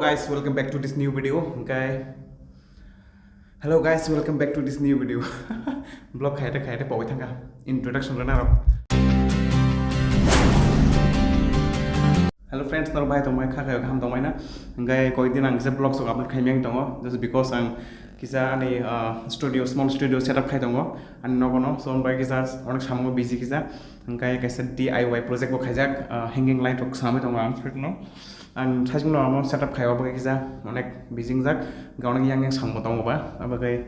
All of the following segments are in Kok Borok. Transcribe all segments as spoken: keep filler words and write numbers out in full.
Guys, welcome back to this new video. Okay. Hello guys, welcome back to this new video. Vlog khaite khaite pogwi thangkha. Introduction rwna rok. Hello friends, norok bai tongmai kha khayo kaham tongmai na. Hingkai koi din ang kisa vlog sok upload khaimya tongo, just because ang kisa ani, ah, studio, small studio setup khai tongo ani nogo no. So bai kisa onek samung busy kisa. Hingkai kaisa D I Y project bo khaijak, ah, hanging light rok samai tongo ang no. Ang thajing no amo setup khai obo kisa onek busy jak, ga onek yang yang samung tongo ba, abo kai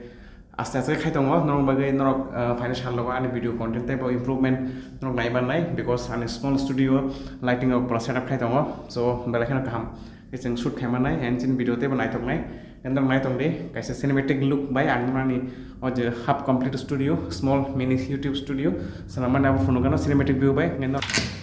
Aste aste khai tongo, norok bagwi norok, ah, phaina sal logo ani video content tei bo improvement norok nai mannai, because ani small studio lighting rok pura setup khai tongo, so belai kheno kaham khe chwng shoot khai mannai, and chini video tei bo naithok nai, and norok nai tong di, kaisa cinematic look bai ang ani o je half complete studio, small mini YouTube studio, swnam mani abo phunukgano cinematic view bai, and norok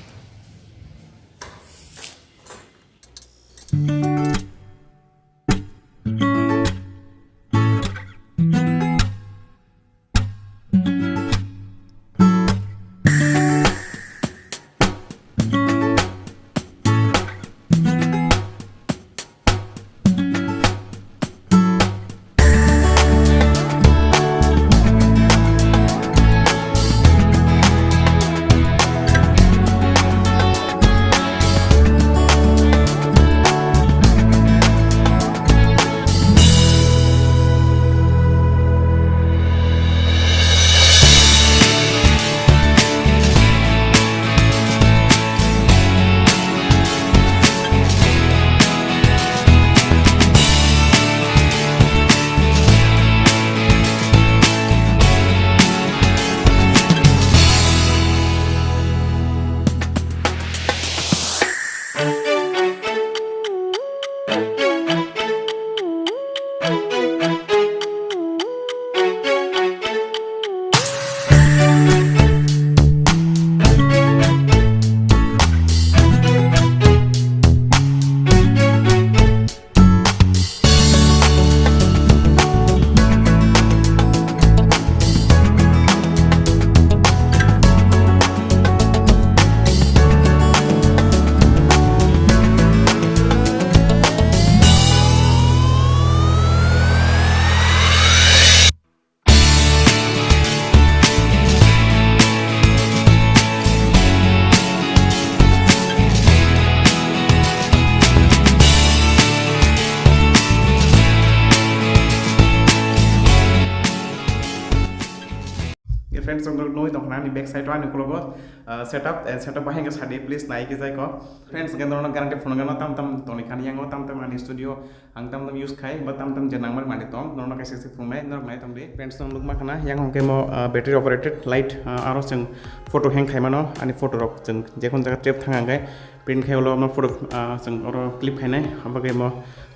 Friends, ang nugwi tongkha ani back side o ani uklogo, ah, setup, eh, setup bahai wngkha sadi, please nai khe jai kho. Friends, hwnkhe norokno guarantee phunukgano tam tam tongni kani yango tam tam ani studio ang tam tam use khai ba tam tam je nangmani manwi tong, norokno kaisa kaisa phunuknai, norok nai tong di. Friends, norok nukma khana yang hwnkhe mo, ah, battery operated light, ah, aro chwng photo hang khaimano, ani photo rok chwng jekon jaga trip thang hwnkhe print khai ulo omo photo, ah, chwng oro clip khainai, abo khe mo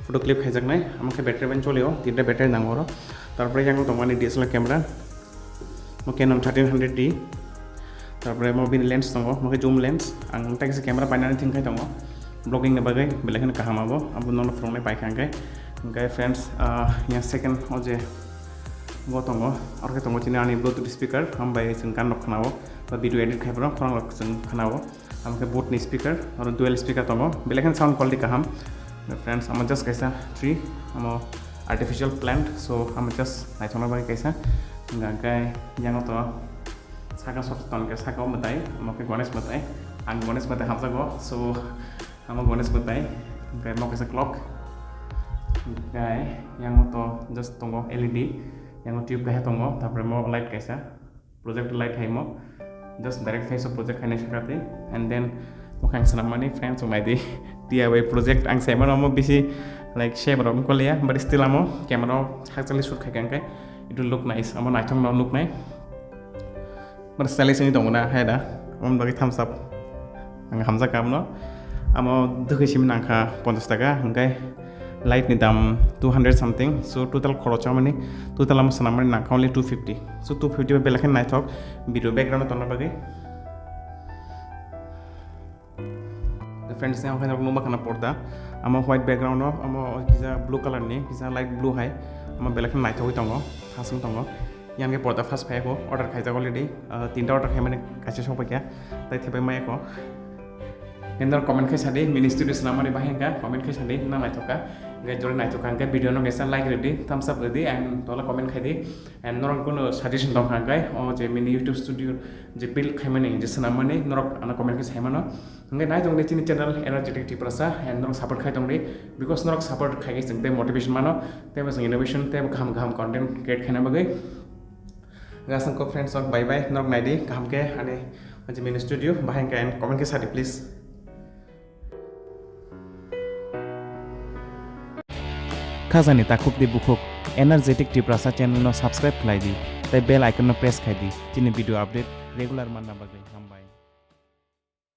photo clip khaijaknai, amo khe battery bai cholio, tinta battery nango oro. Tarpore yang tongo ani D S L R camera, mo Canon thirteen hundred D, tarpore mo bini lens tongo, mo khe zoom lens, ang tei kisa camera painani thing khai tongo, vlogging ni bagwi belai kheno kaham abo, abo nono phunuknai pai kha hwnkhe. Hwnkhe friends, ah, yang second o je bo tongo, oro khe tongo chini ani Bluetooth speaker, hambai chwng gan rok khnao, ba video edit khai phano khorang rok chwng khnao. Amo khe boat ni speaker, oro dual speaker tongo, belai kheno sound quality kaham. Friends, amo just kaisa tree, amo artificial plant, so amo just naithokna bagwi kaisa. Hwnkhe yang to saka sop ton khe saka o mwtai, amo khe Ganesh mwtai, ang Ganesh mwtai hamjago, so amo Ganesh mwtai, hwnkhe amo kaisa clock, hwnkhe yang to just tongo L E D, yang tube kaisa tongo, tarpore mo light kaisa. Project light hai mo, just direct face o project hainai sakati, and then mukhang swnam mani friends o nai di D I Y project ang sai mano mo bisi like shame rok wngkha liya, but still amo camera o hakchali shoot khai kha hwnkhe it will look nice, amo naithok no look nai, but stylish wngwi tongo na hai da, omo bagwi thumbs up. Ang hamjak abono. Amo dwkhwi simi nangkha ponchash taka, hwnkhe light ni dam two hundred something. So total khoroch wngmani, total amo swnammani nangkha only two fifty. So two fifty bai belai khe naithok video background tongna bagwi. Friends, yang khe nukma khana porda, amo white background o, amo kisa blue color ni, kisa light blue hai, amo belai khe naithogwi tongo, thasung tongo. Yang khe porda first phai kho, order khaijak already, ah, tinta order khaimani kaisa sokpaikha, tai thepai maya kho. Nindor comment khai sadi, mini studio swnamani bahai hwnkha, comment khai sadi, nang naithok kha. Hwnkhe jora naithok kha hwnkhe video no kaisa like rwdi, thumbs up rwdi, and tola comment khaidi. And norok kono suggestion tong kha hwnkhe o je mini YouTube studio je build khaimani, je swnammani, norok ano comment khe saimano. Hwnkhe nai tongdi chini channel Energetic Tiprasa, and norok support khai tongdi, because norok support khai khe chwng tei motivation mano, tei bo chwng innovation tei bo kaham kaham content create khaina bagwi. Hwnkhe aswk kok friends, sok bye bye, norok naidi kaham khe ani je mini studio bahai hwnkhe and comment khe sadi please. Khajani takhuk tei bukhuk Energetic Tiprasa channel no subscribe khlai di tei bell icon no press khai di chini video update regular manna bagwi. Hambai.